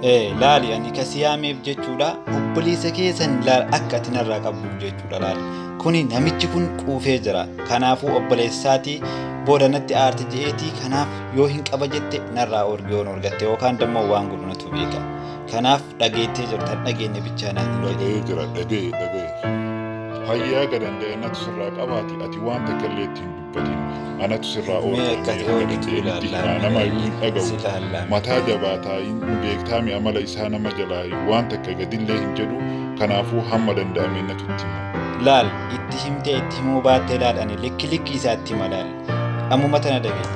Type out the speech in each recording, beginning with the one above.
Laali ani kasi yaameef jechuudha obboleessa keessan laal akka ati narraa qabduuf jechuudha laali. Kuni namichi kun quufee jira. Kanaafuu obboleessaatii booda natti aarti je'eetii kanaaf yoo hin qaba jette narraa orgi yoon orgatte yookaan dammoo waan godhu natu beeka. Kanaaf dhageettee jirta dhageenye bichaa naan hin jedhin. Dhaga'ee jira dhaga'e dhaga'e. Hayyaa ga danda'e natu sirraa qabaati ati waan takka illee itti hin dubbatin anatu sirraa Mee oolcha akka mee ati haga oolchitu danda'e nutti ilaallaa himaa nama iyyuu hin dhaga'u si ilaallaa. Mataa jabaataa hin beektaami amala isaa nama jalaa waan takka gadillee hin jedhu kanaafuu hamma danda'ame natu itti hima. Laal itti himtee itti himuu baattee laal ani likki likki isaatti hima laal. Ammuma tana dhagee.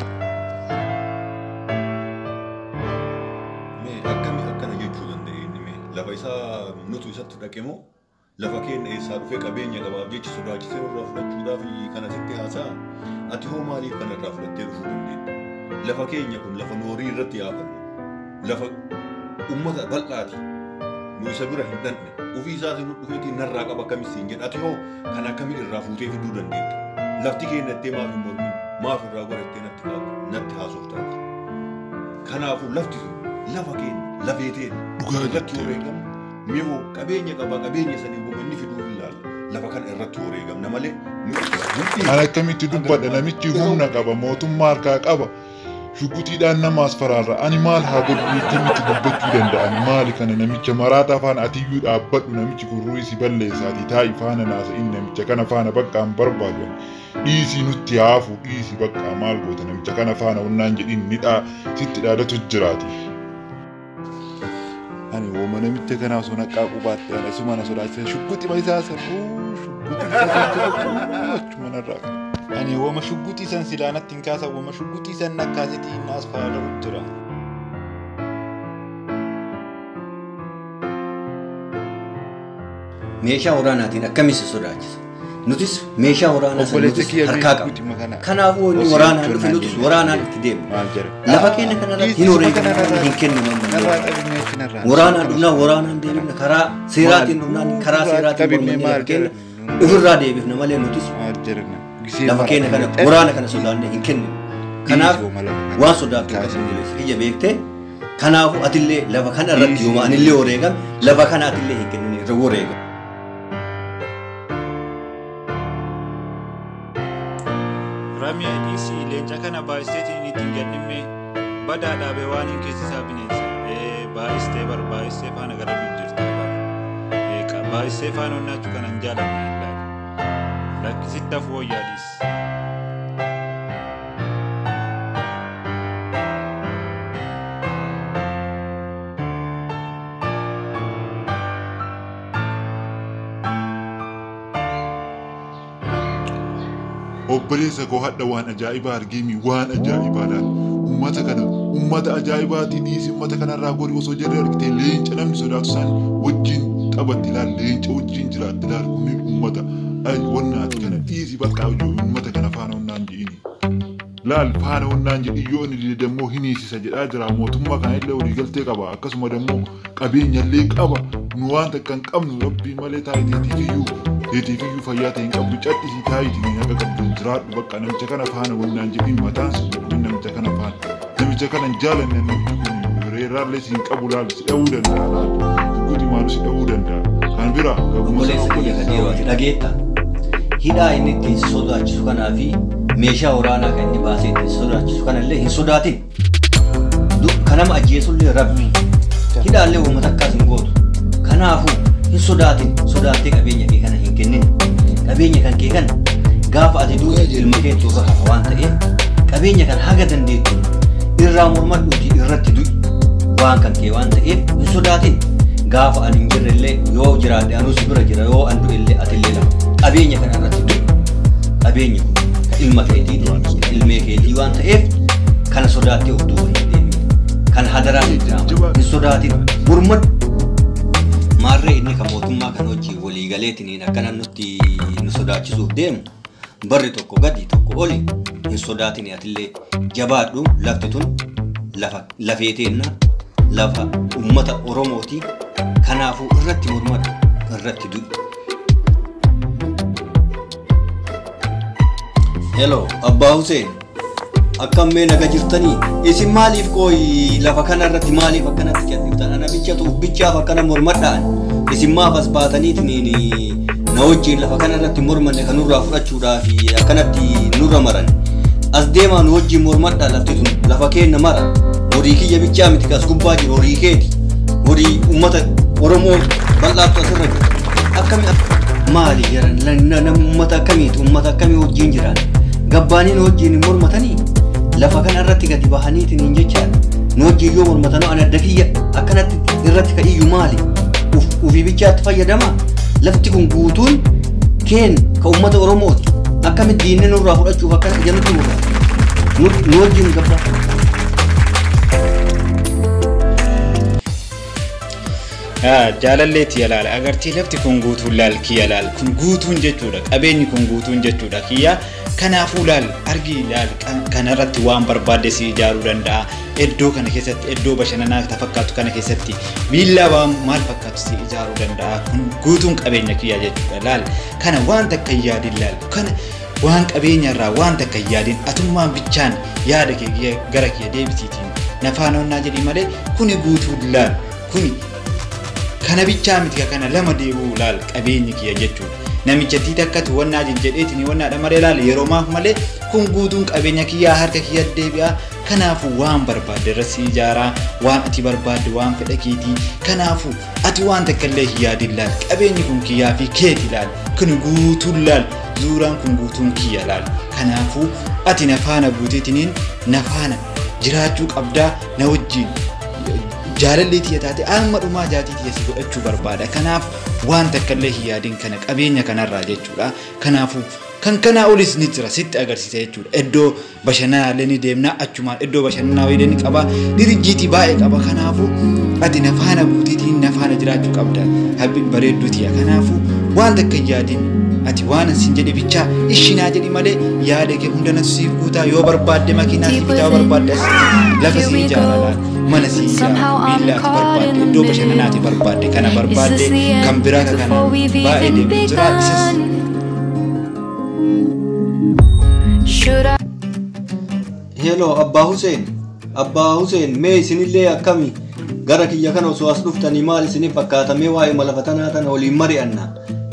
Mee akkami akkana jechuu danda'e inni mee lafa isaa nutu isatti dhaqe moo lafa keenya eessaa dhufee qabeenya qabaaf jecha sodaachisee nurraa fudhachuudhaaf kana sitti haasa'a ati hoo maaliif kana irraa fudhattee dhufuu dandeetta? Lafa keenya kun lafa noorii irratti yaafannu lafa ummata bal'aati nu isa bira hin dhandhe ofii isaatiin nu dhufeetiin narraa qaba akkamis siin jedha ati hoo kan akkamiin irraa fuutee fiduu dandeetta? Lafti keenya ittee maaf hin mormin maaf irraa godhattee natti haasoftaati. Kanaafuu lafti sun lafa keenya lafeeteen Dhugaa irratti jettee. wareegamna. Mi'oo qabeenya qaba qabeenya sanii goma inni fiduu hin laalla. Lafa kana irratti wareegamna malee nu Ani akkamitti dubbadha namichi humna qaba mootummaa harkaa qaba shugguxiidhaan nama as faraarra ani maal haa godhu akkamitti dubbachuu danda'an maali kana namicha maraataa faana atiyyuu dhaabbadhu namichi kun ru'ii si balleessaatii taa'i faana naasa'in namicha kana faana bakka hin barbaadu ani. Dhiisii nutti haafu dhiisii bakka maal goota namicha kana faana onnaan jedhin ni dhaa sitti dhaadatu jiraati. Ani wooma namicha kanaa osoo naqqaaquu baatte ani asuma na sodaachisa shugguxi isaa san shugguxi isaa san achuma narraa. Ani wooma shugguxii san silaa natti hin kaasan wooma shugguxii san nakkaasitii inni as faara'u jira. Meeshaa waraanaatiin akkamiin si sodaachisa? Nutis meeshaa waraanaa sana Obboleessa nutis kiyya mee harkaa qabna. shugguxima kana Kanaafuu inni osoo waraanaan jechuun dhufe naan nutis jenne waraanaan itti deemna. maal jedha? Lafa keenya kanarratti hin Dhiisuma wareegamne kanarraa hin kenninu ammallee narraa waraana. qabimee achi narraa Waraanaan akkana dhufnaan sodaachisa waraanaan kana. deebifna karaa Maal seeraatiin dhufnaan karaa nurraa seeraatiin qabimee mormannee maal lafa keenya jedha ofirraa deebifna malee nutis maal jedhana gisee lafa keenya mara kana waraana kana sodaannee hin kenninu. Kanaaf dhiisuma lafa kana waan sodaattu hin qabdu kaasee obboleessa kiyya beektee kanaafuu atillee lafa kana irratti dhiisii yooma anillee wareegame lafa kana atillee hin kennine irra wareegame. Ramee dhiisii leenca kana baay'isteetiin ittiin gadhimme badaa dhaabee waan hin keessisaa bineensa. Baay'istee bar baay'istee faana gara jirta bar. Baay'istee faana onnaachuu kana hin jaalanne hin laali. Lakkisitti hafuu wayyaa dhiisi. Obboleessa koo hadha waan ajaa'ibaa argeemi waan ajaa'ibaa laal. Uummata kana uummata ajaa'ibaatii dhiisi uummata kanarraa gori osoo jarri argite leenca namni sodaatu isaan wajjin taphatti laal leenca wajjin jiraatti laal kunniin uummata wannaati kana dhiisi bakka uummata kana faana onnaan jedhini. Laal faana onnaan jedhi yoo inni dide dammoo hin hiisisa jedhaa jira mootummaa kana illee waliigaltee qaba akkasuma dammoo qabeenya illee qaba nu waan takka hin qabnu rabbii malee taa'iteetiifiyyuu teetiifiyyuu fayyaa ta'e hin qabdu cadhisii taa'itii haqa qabdu jiraadhu bakka namicha kana faana wannaan jedhin mataan si dhukkubin namicha kana faana namicha kana hin jaalanne namichi kun reerraallee si hin qabu laal si dha'uu danda'a laal dhugguti maalu si dha'uu danda'a kan bira gabuma sana Obboleessa kiyya obboleessa kan isaa yeroo ati wajjin. dhageetta hidhaa inni ittiin si sodaachisu kanaa fi meeshaa waraanaa kan inni baasee ittiin si sodaachisu kanallee hin sodaatin. Kan nama ajjeesullee rabbi. Hidhaallee uummata akkas hin gootu. Kanaafuu hin sodaatin sodaattee qabeenya kee kana hin kennin. Qabeenya kan kee kana gaafa ati duute ilma keetu irra hafa waan ta'eef qabeenya kan haga dandeettu irraa mormadhuuti irratti du'i. Waan kan kee waan ta'eef hin sodaatin. Gaafa ani hin jirrellee yoo jiraadhe anuu si bira jira yoo an du'ellee atillee lafa. Qabeenya kana irratti du'i. Qabeenyi kun kan ilma keetii kan ilmee keetii waan ta'eef kana sodaattee of duuba hin deebiin. Kan hadaraa sitti Jajjabaa hin sodaatin mormadhu. Maarree inni kan mootummaa kan hojii waliigaleetiniin akkana nutti nu sodaachisuuf deemu barri tokko gadi tokko oli hin sodaatin atillee jabaadhu lafti tun lafa lafeeteenna lafa uummata Oromooti kanaafuu irratti mormadhu irratti du'i. Hello, Abbaa Hussein. Akkam mee naga jirtanii? Isin maaliif qooyi lafa kanarratti maaliif akkanatti cal'iftan? Ana bichatu bichaaf akkana mormadhaan. Isin maaf as baataniitiin na wajjin lafa kanarratti mormanne kan nurraa fudhachuudhaaf akkanatti nurra maran. As deemaa nu wajjin mormadhaa lafti tun lafa keenna mara. Horii kiyya bichaa miti kas gubbaa jiru horii keeti. Horii uummata Oromoo bal'aatu asirra jira. Akkami maali jiran uummata akkamiiti uummata akkamii wajjin jiran? Gabbaaniin wajjin hin mormatanii? Lafa kana irratti gadi bahaniitiin hin jechaan nu wajjin yoo mormatanoo ani adda kiyya akkanatti irratti ka iyyu maali? Ufii bichaatti fayyadama? Lafti kun guutuun keen ka uummata Oromooti. Akkamitti diinni nurraa fudhachuuf akkana ija nutti murra? Nu wajjin gabbaa. Jaalalleetti yalaal agartee lafti kun guutuun laal kiyya laal kun guutuun jechuudha qabeenyi kun guutuun jechuudha kiyya kanaafuu laal argi laal kanarratti waan barbaadde si ijaaruu danda'a iddoo kana keessatti iddoo bashannanaa fakkaatu kana keessatti viillaa waan maal fakkaatu si ijaaruu danda'a kun guutuun qabeenya kiyya jechuudha laal kana waan takka hin yaadin laal kana waan qabeenya irraa waan takka hin yaadin atummaan bichaan yaada kee gara kiyya deebisiitiin nafaan onnaa jedhi malee kuni guutuun laal kuni kana bichaa miti kana lama deebi'uu laal qabeenyi kiyya jechuudha. Namicha takkatu wannaa jedheetiin wannaadha malee laal yeroo maaf malee kun guutuun qabeenya kiyyaa harka kiyya deebi'a. Kanaafuu waan barbaadde irra si ijaaraa waan ati barbaadde waan fedha keetii kanaafuu ati waan takka illee hin yaadin laal qabeenyi kun kiyyaa fi keeti laal kun guutuun laal zuuraan kun guutuun kiyya laal kanaafuu ati nafaana buuteetiniin nafaana jiraachuu qabdaa na wajjin jaalallee tiyya taate amma dhumaa jaatii tiyya si godhachuu barbaada. Kanaaf waan takka illee hin yaadin kana qabeenya kanarraa jechuudha. Kanaafuu kan kanaa olis ni jira sitti agarsiisa jechuudha. Iddoo bashannanaa illee ni deemna achumaan iddoo bashannanaa wayii ni qaba. Dirjiitii baay'ee qaba. Kanaafuu ati nafaana buutiitiin nafaana jiraachuu qabda. Habbi bareedduu tiyya. Kanaafuu waan takka hin yaadin ati waan sin jedhe bichaa ishinaa jedhi malee yaada kee hunda siif guutaa yoo barbaadde makiinaa si bitaa barbaadde lafa si ijaara laal. Mana si ijaara viillaa ati barbaadde iddoo bashannanaati barbaadde kana barbaadde kan biraa ka kana baay'ee deemu jira isas. Hello Abbaa Hussein. Abbaa Hussein mee isinillee akkami gara kiyya kana osoo as dhuftanii maal isiniif fakkaatamee waa'ee lafa tanaa tana waliin mari'anna.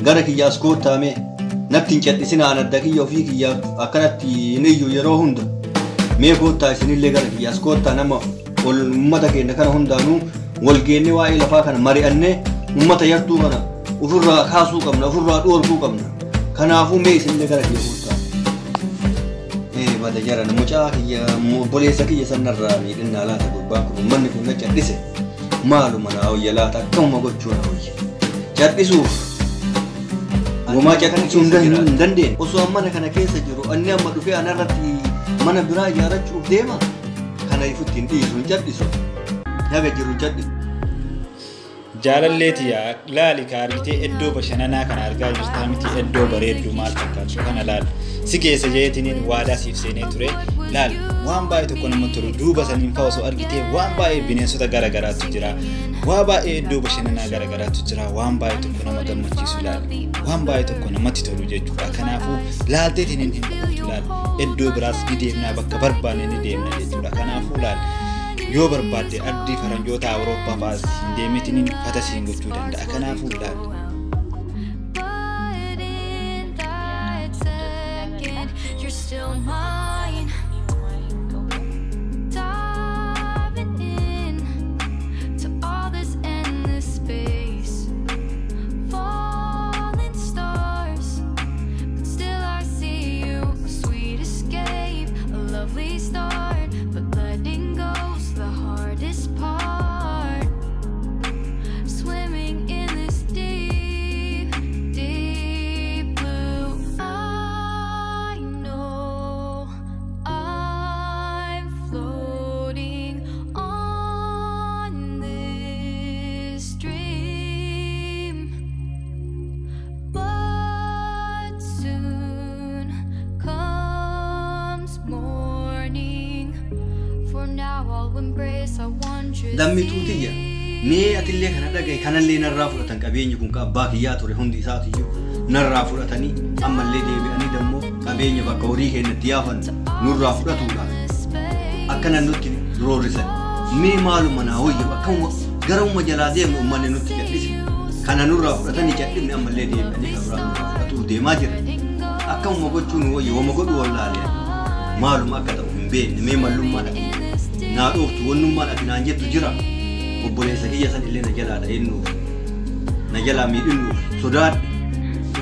Gara kiyya as koottaame natti hin cal'isinaa an adda kiyya ofii kiyya akkanatti hin iyyu yeroo hunda. Mee koottaa isinillee gara kiyya as koottaa nama wal uummata keenya kana hundaanuu wal geennee waa'ee lafaa kana mari'annee uummata yartuu kana ofirraa kaasuu qabna ofirraa dhoorkuu qabna. Kanaafuu mee isinillee gara kiyya koottaa. Bada jaran mucaa kiyya obboleessa kiyya sanarraa miidhinaa laata gurbaan kun uummanni kun na cal'ise maaluma naa hoyya laata akkamuma gochuu na hoyya. Cal'isuuf Womaa cal'isuu hin dandeenye. Osoo mana kana keessa jiru inni amma dhufee anarratti mana biraa ijaarrachuuf deema. Kana ifutti hin dhiisu hin cal'isu. Yaga jiru hin cal'isu. Jaalalleeti yaa laali ka argitee iddoo bashannanaa kana argaa jirtaa miti iddoo bareedduu maal fakkaatu kana laal. Si keessa jeetiniin waadaa siif seenee ture laal waan baay'ee tokko namatti tolu duuba saniin fa'a osoo argitee waan baay'ee bineensota garaagaraatu jira. Waa baay'ee iddoo bashannanaa garaagaraatu jira waan baay'ee tokko nama gammachiisu laal waan baay'ee tokko namatti tolu jechuudha. Kanaafuu laalteetiniin hin quuftu laal iddoo biraas ni deemnaa bakka barbaanne ni deemna jechuudha. Kanaafuu laal yoo barbaadde ardii faranjoota Awurooppaa fa'aas hin deemetiniin fata siin gochuu danda'a. Kanaafuu laal. But in that second, you're still mine. Diving in to all this endless space, falling stars, but still I see you. A sweet escape, a lovely start, but letting go's the hardest part. Swimming in this deep, deep blue. I know I'm floating on this dream, but soon comes morning. For now I'll embrace our wondrous Lammituu tiyya mee atillee kana dhagaye kanallee narraa fudhatan qabeenyi kun ka abbaa kiyyaa ture hundi isaatiyyuu narraa fudhatanii ammallee deebi'anii dammoo qabeenya bakka horii keenyatti yaafan nurraa fudhatuudha. Akkana nutti roorrisan. Mee maaluma naa wayya akkuma garuma jalaa deemnu uummanni nutti cadhise. Kana nurraa fudhatanii cadhifne ammallee deebi'anii kan biraa nurraa fudhatuuf deemaa jira. Akkuma gochuun wayya wama godhu wallaalee maaluma akka ta'u hin beekne mee mallummaan ati naa dhooftu wannummaan ati naan jettu jira. Obboleessa kiyya san illee na jalaa dha'innuuf na jalaa miidhinnuuf sodaadhe.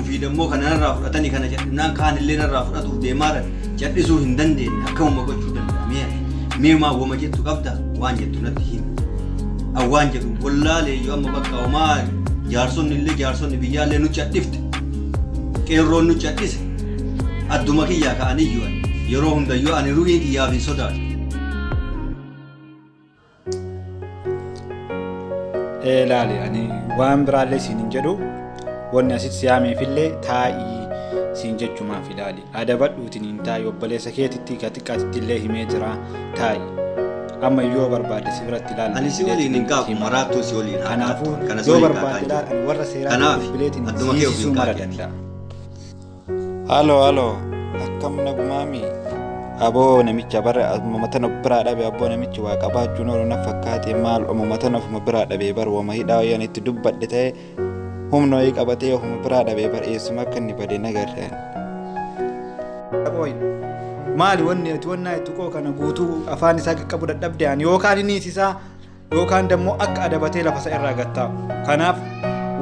Ofii dammoo kana narraa fudhatanii kana cadhifnaan kaan illee narraa fudhatuuf deemaa jiran cadhisuu hin dandeenye akkuma gochuu danda'amee mee maa wama jettu qabda waan jettu natti himi. Awwaan jedhu wallaalee yoo amma bakka homaa jaarsonni illee jaarsonni biyyaallee nu cadhifte qeerroon nu cadhise adduma kiyyaa ka'anii yoo yeroo hundayyuu ani ruhiin kiyyaaf hin sodaadhu. Laali ani waan biraallee siin hin jedhu wanni asitti siyaameefillee taa'ii siin jechumaaf ilaali. Adabadhuutiin hin taa'i obboleessa keetitti ka xiqqaatitti illee himee jira taa'i. Amma yoo barbaadde si biratti ilaali. Ani si waliin hin qaaqu maraattuu si waliin haa Kanaafuu qaaqu. Kana si yoo waliin barbaadde qaaqaa ilaali ani warra seeraa Kanaaf bilbileetiin adduma kee ofiin siisisuu mara qaaqi ati. danda'a. Halo halo akkam nagumaami aboo namicha bara uumama tana biraa dhabe abboo namichi waa qabaachuun oolu na fakkaate maal uumama tana ofuma biraa dhabee bar wama hidhaa wayyaan itti dubbadhe ta'e humna wayii qabatee ofuma biraa dhabee bar eessuma akka inni bade nagarreen. Maali wanni ati wannaa itti qoo kana guutuu afaan isaa qaqqabu dadhabde ani yookaan inni isaa yookaan dammoo akka adabatee lafa isa irraa gattaa'u. Kanaaf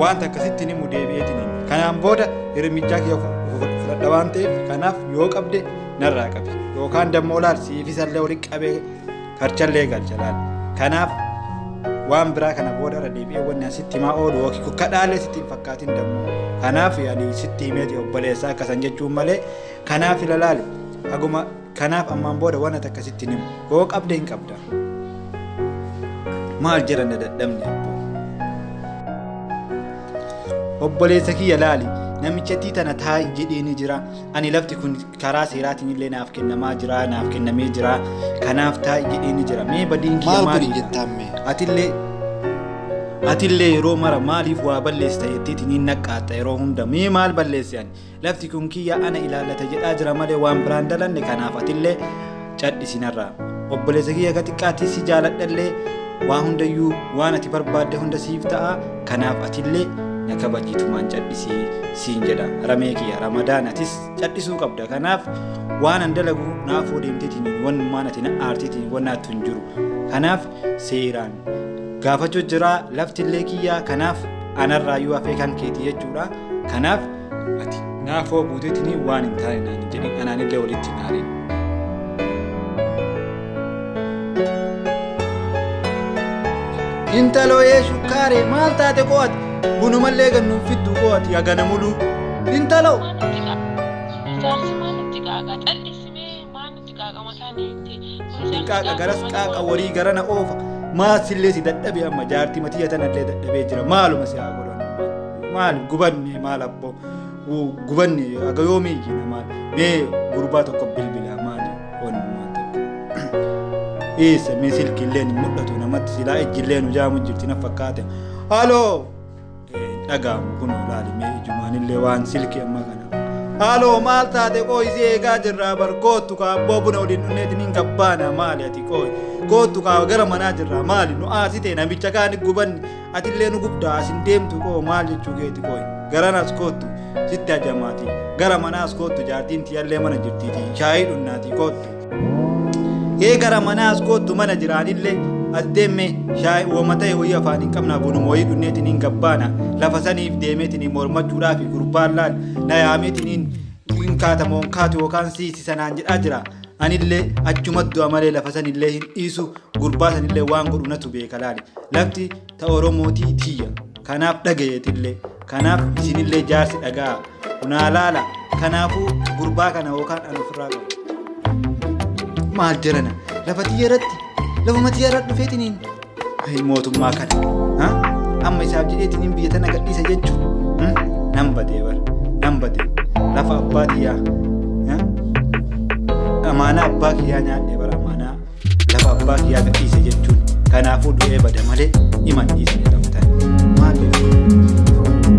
wanta akkasitti ni mu deebi'eetiin kanaan booda hirmichaa kiyya fudhadha waan ta'eef kanaaf yoo qabde narraa qabi yookaan dammoo laal siifisallee walitti qabee karchallee galcha laal. Kanaaf waan biraa kana booda irra deebi'ee wanni asitti himaa oolu yookiin kadhaalee sitti hin fakkaatin dammoo. Kanaaf ani sitti himeeti obboleessaa akkasan jechuun malee kanaaf ilalaali. Haguma kanaaf ammaan booda waan ati akkasitti himu yoo qabde hin qabda. Maal jedhan dadhabne abboo. Obboleessa kiyya laali namicha tana taa'i jedhee ni jira. Ani lafti kun karaa seeraatiin illee naaf kennamaa jira naaf kennamee jira. Kanaaf taa'i jedhee ni jira. Mee badiin kiyya Maal godhi maalidha? jettaan mee? Atillee yeroo mara maaliif waa balleessita jetteetiin hin naqqaatta yeroo hunda mee maal balleessi ani lafti kun kiyya ana ilaallata jedhaa jira malee waan biraan dalanne kanaaf atillee cadhisinarraa obboleessa kiyya ka xiqqaatti si jaaladhallee waa hundayyuu waan ati barbaadde hunda siif ta'a kanaaf atillee na kabajiitumaan cadhisii siin jedha ramee kiyya ramadaan atis cadhisuu qabda kanaaf waan an dalagu naafoo deemteetiin wannummaan ati na aarteetiin wannaattu hin jiru kanaaf seeraan gaafachuu jira laftillee kiyyaa kanaaf anarraayyuu hafee kan keeti jechuudha kanaaf ati naafoo buuteetiin waan hin taane naan hin jedhin anaanillee walitti hin aarin. Intaloo yee shukkaaree maal taate qo'ati bunumallee gannuun fiddu qo'ati hagana muluu intaloo. Jaarsi maal nutti qaaqa? Callisimee maal nutti qaaqa mataan itti? Qaaqa garas qaaqa warii garana oofa maasillee si dadhabe amma jaartii matiyya tanallee dadhabee jira maaluma si haa godhan maal gubanne maal abboo gubanne haga yoomii iyyina maal mee gurbaa tokko bilbila maal wannumaan tokko eessa mee silkiilleen hin mul'atu namatti silaa ijjillee nu jaamu jirti na fakkaate haloo dhagaamu kun laali mee ijumaanillee waan silkii amma kana Halo maal taate qooyi si eegaa jirraa bar koottu kaa abboo buna waliin dhunneetiin hin gabbaana maali ati qooyi koottu kaa gara manaa jirraa maali nu aasite namicha kaani gubanni atillee nu gubdaa asin deemtu qoo maal jechuu keeti qooyi garanas koottu sitti ajamaati gara manaas koottu jaartiin tiyyallee mana jirtiiti shaayii dhunnaati koottu. Ee gara manaas koottu mana jiraanillee as deemme shaayii uumama ta'e wayii afaan hin qabnaa bunuma wayii dhunneetiin hin gabbaana lafa saniif deemeetiin mormachuudhaaf gurbaan laal na yaameetiin hin kaatamoo hin kaatu yookaan siisi sanaan jedhaa jira. Anillee achuma du'a malee lafa sanillee hin dhiisu gurbaa sanillee waan godhu natu beeka laali. Lafti ta Oromootii tiyya. Kanaaf dhagayeetillee kanaaf isinillee jaarsi dhagaa kunaa laala kanaafuu gurbaa kana yookaan an ofirraa qabu. Maal jedhana lafa tiyya irratti lafa tiyya irratti dhufeetiniin mootummaa kana amma isaaf jedheetiniin biyya tana gadhiisa jechuun nan badee bar nan badee lafa abbaa tiyyaa amaanaa abbaa kiyyaa nyaadhee bar amaanaa lafa abbaa kiyyaa gadhiise jechuun kanaafuu du'ee bada malee himan dhiisne lafa tana maal beeku.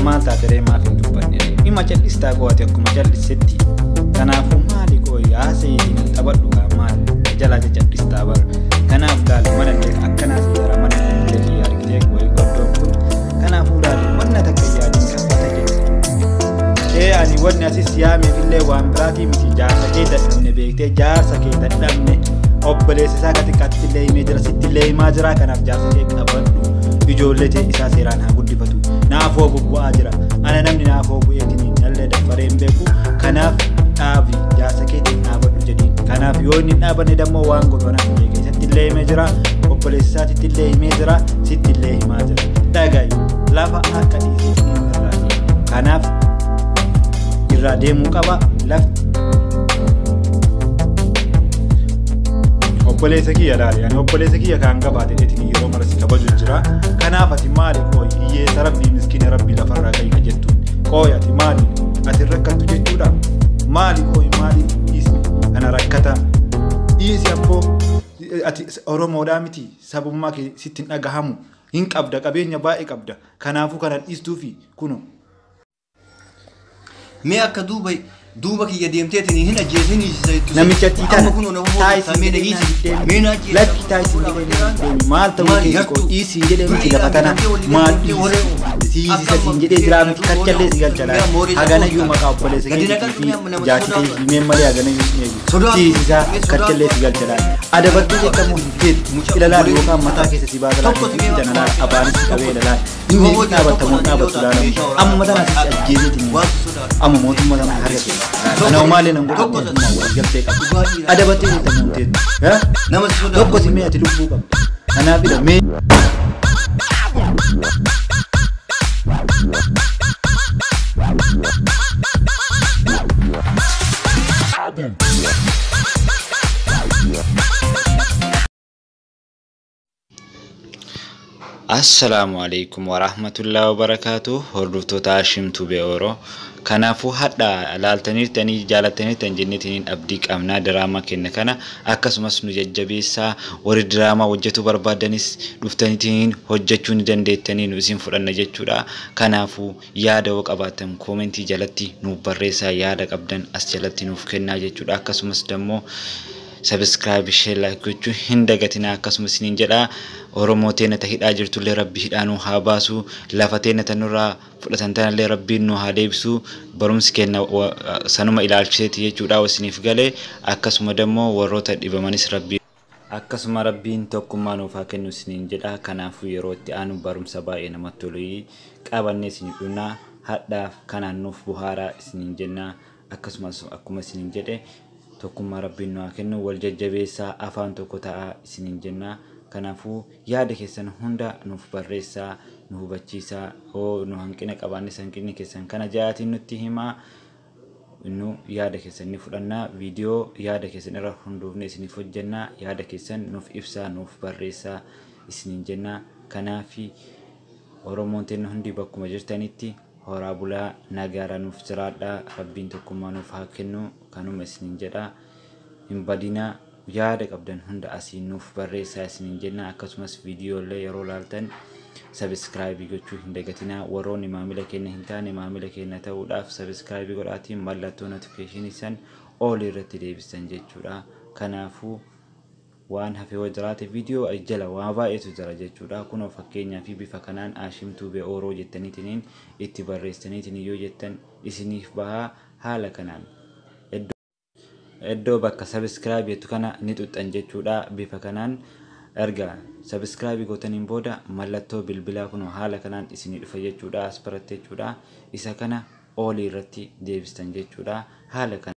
Maal taate maaf hin dubbanne? Dhimma callistaa goote akkuma callisetti. Kanaafuu maali qooyi haasa'iitiin taphadhu kaa maal jalaa callistaa bara. Kanaaf laali mana akkanaas jira mana illee argitee qooyi goddoon kun. Kanaafuu laali wanna takka yaadiin qabbata jechuudha. Ani wanni asis yaameef illee waan biraatii miti jaarsa kee dadhabne beektee jaarsa kee dadhabne obboleessa isaa ka xiqqaatti illee himee jira sitti illee himaa jira kanaaf jaarsa kee qabadhu ijoollee ta'e isaa seeraan haa guddifatu naafoo bubbu'aa jira ana namni naafoo bu'eetiin nallee daffaree hin beeku kanaaf dhaabi jaarsa keetiin dhaabadhu jedhiin kanaaf yoo inni dhaabanne dammoo waan godhu anaaf beeka isatti illee himee jira obboleessa isaatitti illee himee jira sitti illee himaa jira dhagayi lafa akka dhiisee irraa deemu kanaaf irraa deemuu qaba lafti. Obboleessa kiyya laali ani obboleessa kiyya kan gabaate dheetiin yeroo mara si kabaju jira kanaaf ati maali qooyi hiyyeessa rabbii miskiina rabbii lafarraa ka'i ka jettuun qooyi ati maali ati rakkattu jechuudha maali qooyi maali dhiisni kana rakkata dhiisi abboo ati Oromoodhaa miti sabummaa kee sitti hin dhagahamu hin qabda qabeenya baay'ee qabda kanaafuu kana dhiistuufi kuno. Mee akka duuba kiyya deemteetiin hin ajjeesinii Namicha tiitana taayisii lakki taayisii jedhee maal ta'uu keessa koo dhiisii jedhee miti lafa tana maal dhiisii siin jedhee jiraa miti karchallee si galchalaa haganayyuu maqaa obboleessa keetii fi jaarsi himeen malee haganayyuu si eegu dhiisisaa karchallee si galchalaa adabattee jettamu hin feetu ilalaa yookaan mataa keessa si baasa laala laala afaanis si qabee ilaala inni dhaabattamu dhaabattu laalamu amma tana si ajjeeseetiin amma mootummaa tana harka keessa. Kana malee nan godhu mootummaa wal galtee qabdu. Adabattee jettamu hin teettu. Tokko si mee ati lubbuu qabdu. Kanaafidha mee. Assalaamu alaikum warahmatullahi wabarakaatu. Hordoftoota Hashim Tube Oro. Kanaafuu hadha laaltaniirtanii jaalattaniirtan jenneetiin abdii qabnaa diraamaa kenna kana akkasumas nu jajjabeessaa warri diraamaa hojjetuu barbaadanis dhuftaniitiin hojjechuu ni dandeettanii nu isin fudhanna jechuudha. Kanaafuu yaada yoo qabaattan koomentii jalatti nuuf barreessaa yaada qabdan as jalatti nuuf kennaa jechuudha. Akkasumas dammoo subscribe share like gochuu hin dagatinaa akkasumas isiniin jedha Oromoo teena ta hidhaa jirtullee rabbi hidhaa nu haa baasu lafa teena ta nurraa fudhatan tanallee rabbiin nu haa deebisu barumsi kenna sanuma ilaalchiseeti jechuudha isiniif galee akkasuma dammoo warroota dhibamanis rabbi akkasuma rabbiin tokkummaa nuuf haa kennu isiniin jedha kanaafuu yeroo itti aanu barumsa baay'ee namatti tolu qabannee isin dhunaa hadhaaf kanaan nuuf buhaaraa isiniin jenna akkasumas akkuma isiniin jedhe tokkummaa rabbiin nu haa kennu wal jajjabeessaa afaan tokko ta'aa isiniin jenna kanaafuu yaada keessan hunda nuuf barreessaa nu hubachiisaa hoo nu hanqina qabaannis hanqinni keessan kana ja'aatiin nutti himaa nu yaada keessan ni fudhannaa viidiyoo yaada keessan irra hundoofne isiniif hojjennaa yaada keessan nuuf ibsaa nuuf barreessaa isiniin jenna kanaafi Oromoon teenya hundi bakkuma jirtanitti horaa bulaa nagaara nuuf jiraadhaa rabbiin tokkummaa nuuf haa kennu kanuma isiniin jedha hin badinaa yaada qabdan hunda asiin nuuf barreessaa isiniin jenna akkasumas viidiyoolee yeroo laaltan sabiskiraayibii gochuu hin dagatinaa warroonni maamila keenya hin taane maamila keenya ta'uudhaaf sabiskiraayibii godhaatiin mallattoo notifikeeshinii san ool irratti deebisan jechuudha kanaafuu waan hafe yoo jiraate viidiyoo jala waa baay'eetu jira jechuudha kunoo fakkeenyaa fi bifa kanaan Hashim Tube Oro jettaniitiin itti barreessaniitiin yoo jettan isiniif bahaa haala kanaan iddoo bakka sabiskiraayib jettu kana ni xuxxan jechuudha bifa kanaan erga sabiskiraayibii gootaniin booda mallattoo bilbilaa kunoo haala kanaan isinii dhufa jechuudha as biratti jechuudha isa kana oolii irratti deebistan jechuudha haala kana.